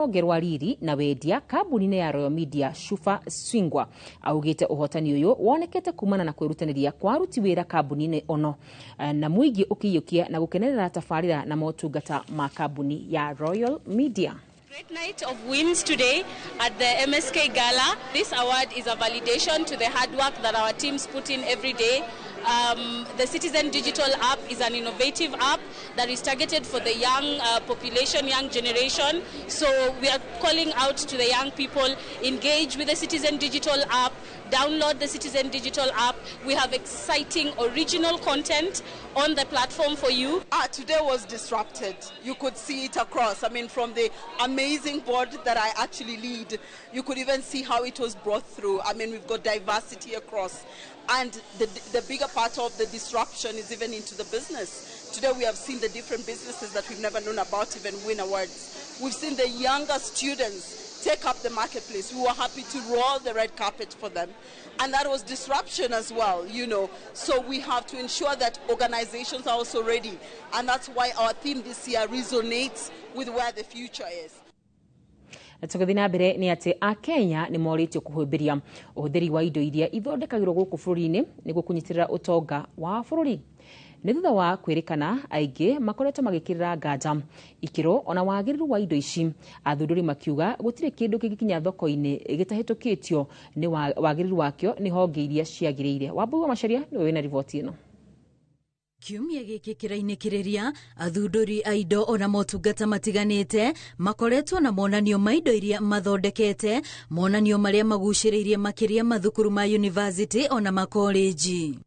Rũhonge rwa riri na wendia kambuni-inĩ ya Royal Media, Shufa Swingwa, augĩte ũhotani ũyũ wonekete kumana na kwĩrutanĩria kwa aruti wĩra kambuni-inĩ ono na mũingĩ ũkĩiyũkia na gũkenerera tabarĩra na motungata ma kambuni ya Royal Media. Great night of wins today at the MSK Gala. This award is a validation to the hard work that our teams put in every day. The Citizen Digital app is an innovative app that is targeted for the young population, young generation. So we are calling out to the young people, engage with the Citizen Digital app, download the Citizen Digital app. We have exciting original content on the platform for you. Today was disrupted. You could see it across. I mean, from the amazing board that I actually lead, you could even see how it was brought through. I mean, we've got diversity across. And the bigger part of the disruption is even into the business. Today we have seen the different businesses that we've never known about even win awards. We've seen the younger students take up the marketplace. We were happy to roll the red carpet for them. And that was disruption as well, you know. So we have to ensure that organizations are also ready. And that's why our theme this year resonates with where the future is. Tũgĩthiĩ na mbere nĩ atĩ Akenya nĩ morĩtio kũhĩmbĩria ũhũthĩri wa indo iria ithondekagĩrwo gũkũ bũrũri-inĩ nĩguo kũnyitĩrĩra ũtonga wa bũrũri. Nĩ thutha wa kwĩrĩkana aingĩ makoretwo magĩkĩrĩra nganja ikĩro ona wagĩrĩru wa indo ici, athundũri makiuga gũtirĩ kĩndũ kĩngĩkinya thoko-inĩ gĩtahĩtũkĩtio nĩ wagĩrĩru wakĩo nĩ honge iria ciagĩrĩire. Wambui wa Macharia nĩwe wĩna riboti ĩno. Kiumia gĩkĩ kĩrainĩkĩrĩria athundũri a indo ona motungata matiganĩte makoretwo na monanio ma indo iria mathondekete, monanio marĩa magucĩrĩirie makĩria mathukuru ma university ona makoleji.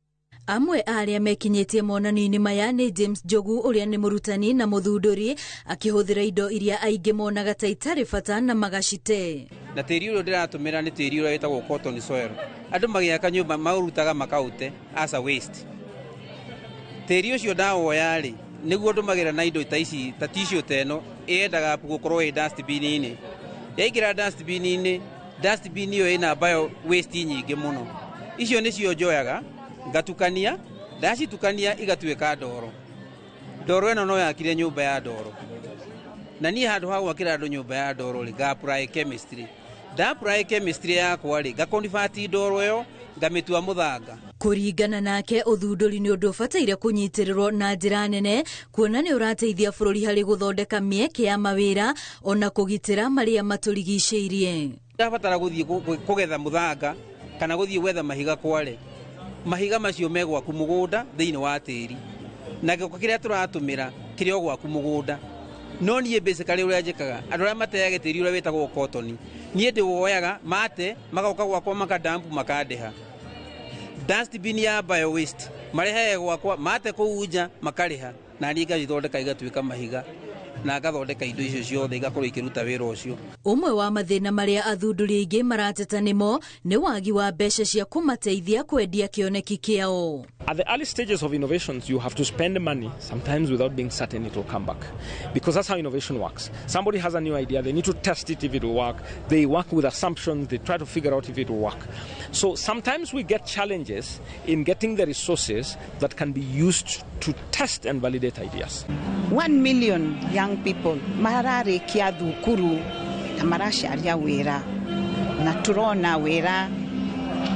Amwe arĩa mekinyĩtie monanio-inĩ maya nĩ James Njogu ũrĩa nĩ mũrutani na mũthundũri akĩhũthĩra indo iria aingĩ monaga ta itarĩ bata na magacite. Na tĩri ũrĩa ndĩratũmĩra nĩ tĩri ũrĩa wĩtagwo cotton soil. Andũ magĩaka nyũmba maũrutaga makaũte as a waste. Tĩri ũcio ndawoya rĩ nĩguo ndũmagĩra na indo ta ici ta tissue ta ĩno ĩendaga gũkorwo ĩ dustbin-inĩ. Yaingĩra dustbin-inĩ, dustbin ĩyo ĩna bio waste nyingĩ mũno. Icio nĩcio njoyaga ngatukania, ndacitukania igatuĩka ndoro. Ndoro ĩno no yakire nyũmba ya ndoro. Na niĩ handũ ha gwakĩra andũ nyũmba ya ndoro rĩ, nga apply chemistry. Nda apply chemistry yakwa rĩ, nga convert ndoro ĩyo ngamĩtua mũthanga. Kũringana nake ũthundũri nĩ ũndũ ũbataire kũnyitĩrĩrwo na njĩra nene kuona nĩ ũrateithia bũrũri harĩ gũthondeka mĩeke ya mawĩra ona kũgitĩra marĩa matũrigicĩirie. Ndabatara gũthiĩ kũgetha mũthanga kana gũthiĩ gwetha mahiga kware. Mahiga macio me gwaku mũgũnda thĩinĩ wa tĩri. Na gĩko kĩrĩa tũratũmĩra kĩrĩ o gwaku mũgũnda. No niĩ basically ũrĩa njĩkaga, andũ arĩa mateaga tĩri ũrĩa wĩtagwo cotton, niĩ ndĩwoyaga mate magoka gwakwa makadampu makandĩha. Dustbin ya bio waste marehaga gwakwa mate kũu nja makarĩha, na niĩ ngacithondeka igatuĩka mahiga na ngathondeka indo icio ciothe igakorwo ikĩruta wĩra ũcio. Ũmwe wa mathĩna marĩa athundũri aingĩ marateta nĩmo nĩ wagi wa mbeca cia kũmateithia kwendia kĩoneki kĩao. At the early stages of innovations, you have to spend money, sometimes without being certain it will come back. Because that's how innovation works. Somebody has a new idea, they need to test it if it will work. They work with assumptions, they try to figure out if it will work. So sometimes we get challenges in getting the resources that can be used to test and validate ideas. 1 million young people mararĩkia thukuru na maracaria wĩra na tũrona wĩra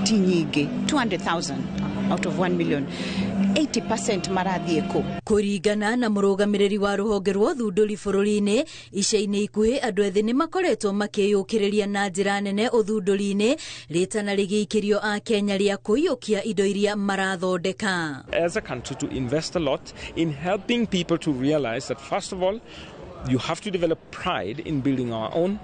ti nyingĩ, 200,000 out of 1 million, 80% marathiĩ kũ. Kũringana na mũrũgamĩrĩri wa rũhonge rwa ũthundũri bũrũri-inĩ, ica-inĩ ikuhĩ andũ ethĩ nĩ makoretwo makĩyũkĩrĩria na njĩra nene ũthundũri-inĩ, rĩtana rĩgĩikĩrio a Kenya rĩa kũiyũkia indo iria marathondeka. As a country to invest a lot in helping people to realize that first of all, you have to develop pride in building our own.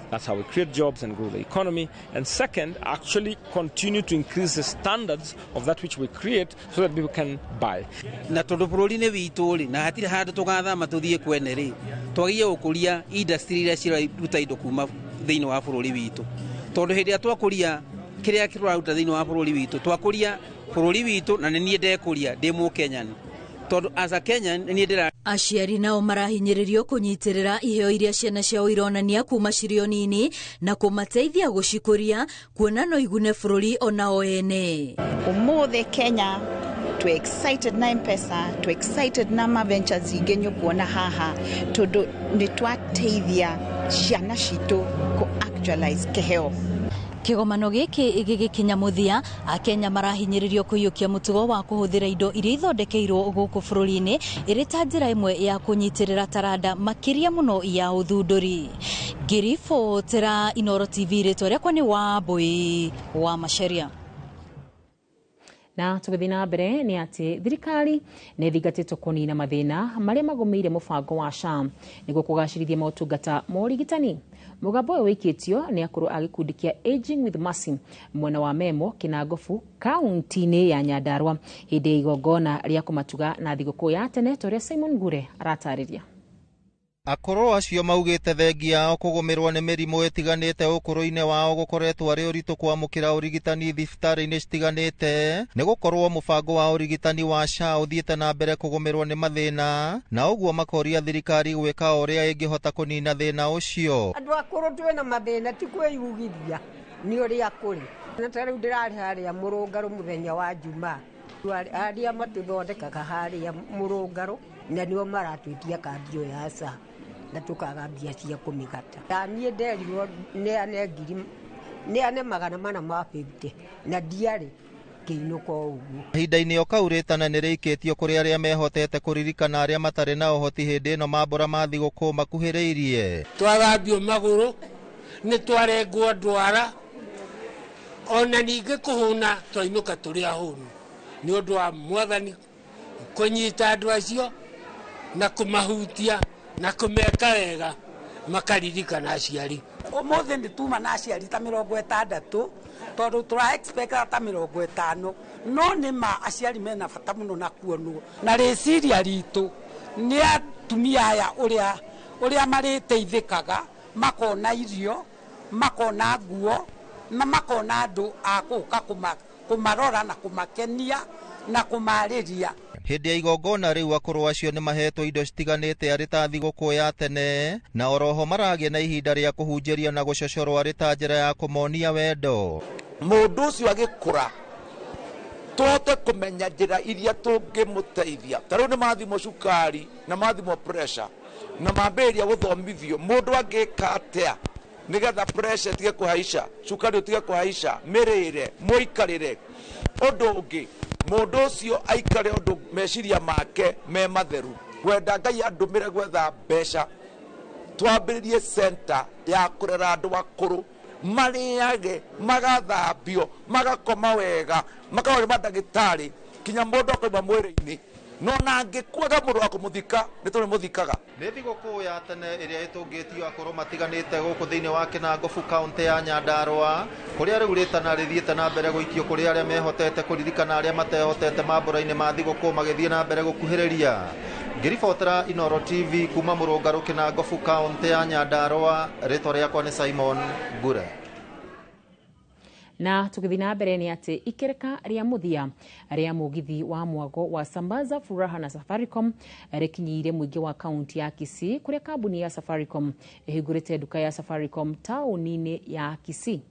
That's how we create jobs and grow the economy. And second, actually continue to increase the standards of that which we create so that people can buy. Na tondũ bũrũri-inĩ witũ rĩ, na hatirĩ handũ tũgathama tũthiĩ kwene rĩ, twagĩrĩire gũkũria industry iria ciraruta indo kuma thĩinĩ wa bũrũri witũ. Tondũ hĩndĩ ĩrĩa twakũria kĩrĩa tũraruta thĩinĩ wa bũrũri witũ, twakũria bũrũri witũ na nĩ niĩ ndekũria ndĩ Mũkenyani. Tondũ as a Kenyan nĩ niĩ ndĩra. Aciari nao marahinyĩrĩrio kũnyitĩrĩra iheo iria ciana ciao ironania kuma cirĩ o nini na kũmateithia gũcikũria kuona no igune bũrũri onao ene. Ũmũthĩ Kenya tũ excited na M-Pesa, tũ excited na ma ventures ingĩ nyũkuona haha tondũ nĩ twateithia Ciana citũ kũ actualize kĩheo. Kĩgomano gĩkĩ gĩgĩkinya mũthia, Akenya marahinyĩrĩrio kũiyũkia mũtugo wa kũhũthĩra indo iria ithondekeirwo gũkũ bũrũri-inĩ ĩrĩ ta njĩra ĩmwe ya kũnyitĩrĩra taranda makĩria mũno ya ũthundũri. Ngĩribotera Inooro TV, rĩtwa rĩakwa nĩ Wambui wa Macharia. Na tũgĩthiĩ na mbere nĩ atĩ thirikari nĩ ĩthingatĩtwo kũnina mathĩna marĩa magũmĩire mũbango wa SHA nĩguo kũgacĩrithia motungata ma ũrigitani. Mũgambo ũyũ wĩkĩtio nĩ akũrũ a gĩkundi kĩa Aging with Mercy mwena wa Memo Kĩnangobu kaunti-inĩ ya Nyandarua hĩndĩ ya igongona rĩa kũmatuga na thigũkũ ya tene ta ũrĩa Simon Ngure aratarĩria. Akũrũ acio maugĩte thengia yao kũgũmĩrwo nĩ mĩrimũ ĩtiganĩte ũkũrũ-inĩ wao gũkoretwo arĩ ũritũ kwamũkĩra ũrigitani thibitarĩ-inĩ citiganĩte nĩ gũkorwo mũbango wa ũrigitani wa SHA ũthiĩte na mbere kũgũmĩrwo nĩ mathĩna, na ũguo makoria thirikari gwĩka o ũrĩa ĩngĩhota kũnina thĩna ũcio. Andũ akũrũ twĩna mathĩna, ti kwĩyugithia nĩ ũrĩa kũrĩ. Na ta rĩu ndĩrarĩ harĩa Mũrũngarũ mũthenya wa Jumaa, arĩa matũthondekaga harĩa Mũrũngarũ na nĩo maratwĩtia kandi ĩyo ya SHA na tukaga mbia cia kũmĩgata. Ta niĩ nderirwo neane ngiri, neane 450 na ndiarĩ ngĩinũka o ũguo. Ihinda-inĩ o kau rĩtana nĩ rĩikĩtio kũrĩ arĩa mehotete kũririkana arĩa matarĩ na ũhoti hĩndĩ ĩno mambũra ma thigũkũ makuhĩrĩirie. Twathambio magũrũ, nĩ twarengwo ndwara, ona ningĩ kũhũna twainũka tũrĩ ahũnu nĩ ũndũ wa Mwathani kũnyita andũ acio na kũmahutia na kũmeka wega makaririkana aciari. Ũmũthĩ nĩ tuma na aciari ta 60 tondũ tũra expect ta 50, no nĩ ma aciari mena bata mũno na kuonwo. Na rĩciria ritũ nĩ atumia aya ũrĩa marĩteithĩkaga, makona irio, makona nguo na makona andũ a gũka kũmarora na kũmakenia na kũmarĩria. Hĩndĩ ya igongona rĩu akũrũ acio nĩ mahetwo indo citiganĩte arĩ ta thigũkũ ya tene, na oroho maragĩa na ihinda rĩa kũhunjĩrio na gũcocorwo arĩ ta njĩra ya kũmonia wendo. Mũndũ ũcio agĩkũra tũhote kũmenya njĩra iria tũngĩmũteithia. Ta rĩu nĩ mathimwo cukari na mathimwo pressure na mambĩrĩria gũthomithio mũndũ angĩka atĩa nĩgetha pressure ĩtige kũhaica, cukari ũtige kũhaica, mĩrĩre, mũikarĩre. Ũndũ ũngĩ, mũndũ ũcio aikare ũndũ meciria make me matheru. Kwenda Ngai andũmĩre gwetha mbeca, twambĩrĩrie center ya kũrera andũ akũrũ, marĩage, magathambio, magakoma wega, makarorwo nĩ mandagĩtarĩ kinya mũndũ akoima mwĩrĩ-inĩ. No na angĩkuaga mũndũ wa kũmũthika nĩ tũrĩmũthikaga. Nĩ thigũkũ ya tene ĩrĩa ĩtũngĩtio akũrũ matiganĩte gũkũ thĩinĩ wa Kĩnangobu kaũntĩ ya Nyandarua, kũrĩa rĩu rĩtana rĩthiĩte na mbere gũikio kũrĩ arĩa mehotete kũririkana arĩa matehotete mambũra-inĩ ma thigũkũ magĩthiĩ na mbere gũkuhĩrĩria. Ngĩribotera Inooro TV kuma Mũrũngarũ Kĩnangobu kaũntĩ ya Nyandarua, rĩtwa rĩakwa nĩ Simon Ngure. Na tũgĩthiĩ na mbere nĩ atĩ ikereka rĩa mũthia rĩa mũgithi wa mwago wa Sambaza Furaha na Safaricom rĩkinyĩire mũingĩ wa kaunti ya Kisii kũrĩa kambuni ya Safaricom ĩhingũrĩte nduka ya Safaricom taũni-inĩ ya Kisii.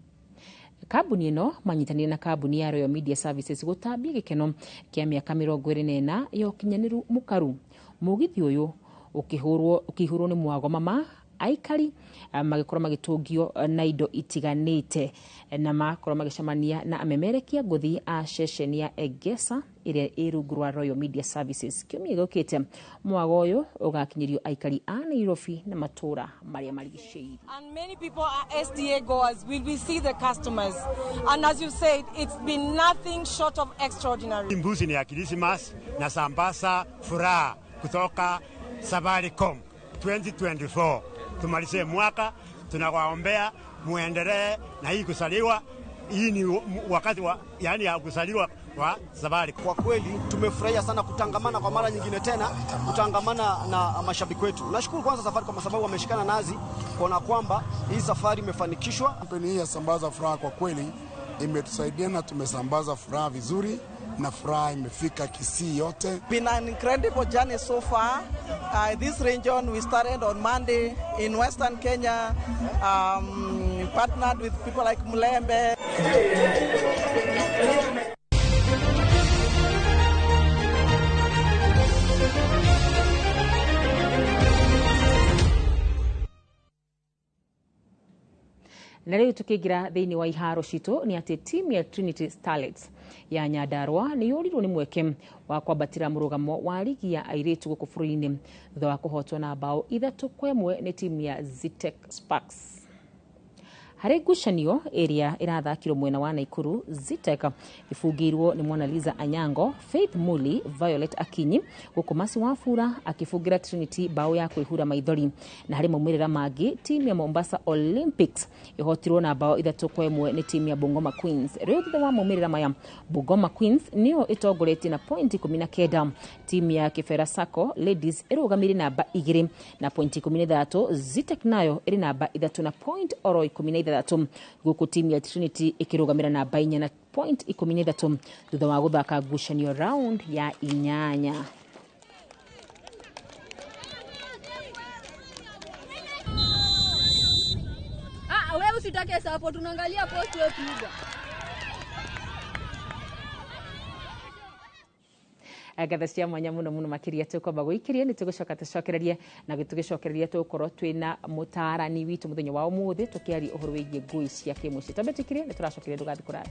Kambuni ĩno manyitanĩire na kambuni ya Royal Media Services gũtambia gĩkeno kĩa mĩaka 24 ya ũkinyanĩru mũkaru. Mũgithi ũyũ ũkĩhũrwo nĩ mwago mama aikari magĩkorwo magĩtũngio na indo itiganĩte na makorwo magĩcemania na amemerekia ngũthi a ceceni ya Egesa ĩrĩa ĩ rungu rwa Royal Media Services. Kiumia gĩũkĩte mwago ũyũ ũgakinyĩrio aikari a Nairobi na matũra marĩa marigicĩirie. And many people are SDA goers. Will we see the customers? And as you said, it's been nothing short of extraordinary. Mbuzi ni ya Christmas na Sambaza Furaha kutoka Safaricom 2024. Tumalizie mwaka, tunawaombea muendelee na hii kusaliwa. Hii ni wakati wa, yani ya kusaliwa kwa Safaricom. Kwa kweli tumefurahia sana kutangamana kwa mara nyingine tena, kutangamana na mashabiki wetu. Nashukuru kwanza Safaricom kwa sababu wameshikana nazi kuona kwamba hii safari imefanikishwa. Kampeni hii ya Sambaza Furaha kwa kweli imetusaidia na tumesambaza furaha vizuri na furaha imefika Kisii yote. Been an incredible journey so far. This region we started on Monday in Western Kenya, partnered with people like Mulembe. Na rĩu tũkĩingĩra thĩinĩ wa iharo citũ nĩ atĩ timu ya Trinity Starlets ya Nyandarua nĩ yũrirwo nĩ mweke wa kwambatĩra mũrũgamo wa ligi ya airĩtu gũkũ bũrũri-inĩ thutha wa kũhotwo na bao 3-1 nĩ timu ya Zetech Sparks. Harĩ ngucanio ĩrĩa ĩrathakirwo mwena wa Naikuru, Zetech ibungĩirwo nĩ Mona-Lisa Anyango, Faith Muli, Violet Akinyi, gũkũ Mercy Wafula akĩbungĩra Trinity bao ya kwĩhura maithori. Na harĩ maumĩrĩra mangĩ, timu ya Mombasa Olympics ĩhotirwo na bao 3-1 nĩ timu ya Bungoma Queens. Rĩu thutha wa maumĩrĩra maya, Bungoma Queens nĩyo ĩtongoretie na pointi 19. Timu ya Kibera Sacco Ladies ĩrũgamĩire namba 2 na pointi 13, Zetech nayo ĩrĩ namba 3 na point oro 13, gũkũ timu ya Trinity ĩkĩrũgamĩra namba 4 na point 13 thutha wa gũthaka ngucanio round ya 8. Wewe usitake support, unaangalia post wewe piga. Ngatho cia mwanya muno muno makiria tukwamba guikiria ni tugucoka tucokererie na tugicokereria tugukorwo twina mutarani witu muthenya wa umuthi tukiaria uhoro wigie ngui cia kimucii. Twambe tuikirie ni turacokeria ndugathi kuraya.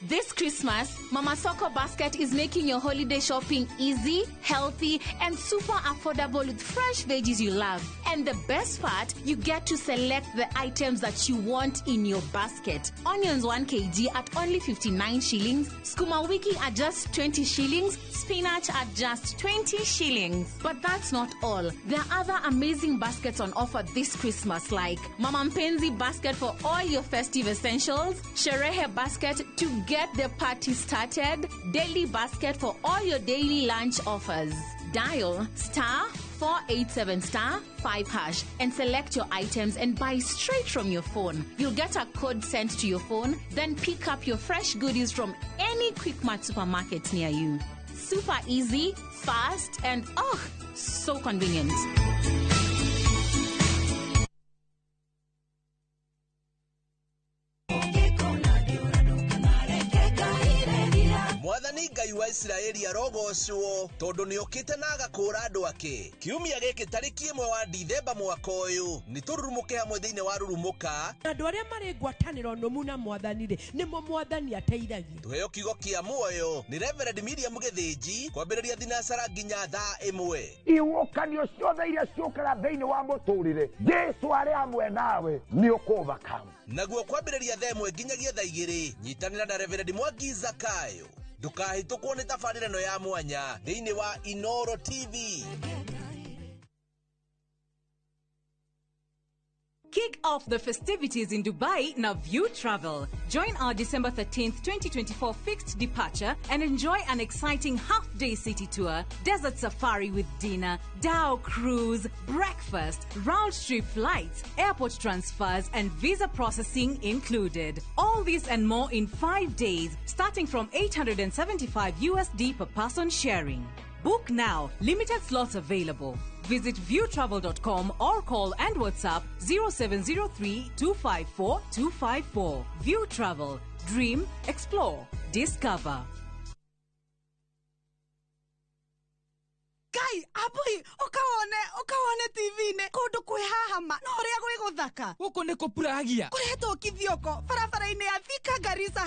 This Christmas, Mama Soko Basket is making your holiday shopping easy, healthy, and super affordable with fresh veggies you love. And the best part, you get to select the items that you want in your basket. Onions 1 kg at only 59 shillings, skuma wiki at just 20 shillings, spinach at just 20 shillings. But that's not all. There are other amazing baskets on offer this Christmas, like Mama Mpenzi basket for all your festive essentials, Sherehe basket to get the party started, daily basket for all your daily lunch offers. Dial *487*5# and select your items and buy straight from your phone. You'll get a code sent to your phone, then pick up your fresh goodies from any Quickmart supermarket near you. Super easy, fast, and oh, so convenient. Mwathani Ngai wa Isiraeli arogocwo tondu nĩokĩte na agakũũra andũ ake. Kiumia gĩkĩ tarĩki 1 wa Dithemba mwaka ũyũ nĩ tũrurumũke hamwe thĩinĩ wa Rurumũka. Andũ arĩa marĩ ngwatanĩro nũmu na Mwathani rĩ, nĩmo Mwathani ateithagia. Tũheo kiugo kĩa muoyo nĩ Reverend Miriam Gĩthĩnji kwambĩrĩria thinacara nginya thaa 1. Iwũkanio ciothe iria ciũkaga thĩinĩ wa mũtũrĩre, Jesũ arĩ hamwe nawe nĩ ũkũ-overcome. Naguo kwambĩrĩria thaa 1 nginyagia thaa 2 nyitanĩra na Reverend Mwangi Zakayo. Ndũkahĩtũkwo nĩ tabarĩra ĩno ya mwanya thĩinĩ wa Inoro TV. Kick off the festivities in Dubai na View Travel. Join our December 13th, 2024 fixed departure and enjoy an exciting half-day city tour, desert safari with dinner, dhow cruise, breakfast, round-trip flights, airport transfers, and visa processing included. All this and more in 5 days, starting from $875 USD per person sharing. Book now. Limited slots available. Visit viewtravel.com or call and WhatsApp 0703 254 254. View Travel. Dream, explore, discover. Kai, abui, ukawone TV-inĩ kũndũ kwĩ haha ma no ũrĩa gwĩ gũthaka. Gũkũ nĩ kũpuragia. Kũretwo kithioko barabara-inĩ ya Thika Garissa.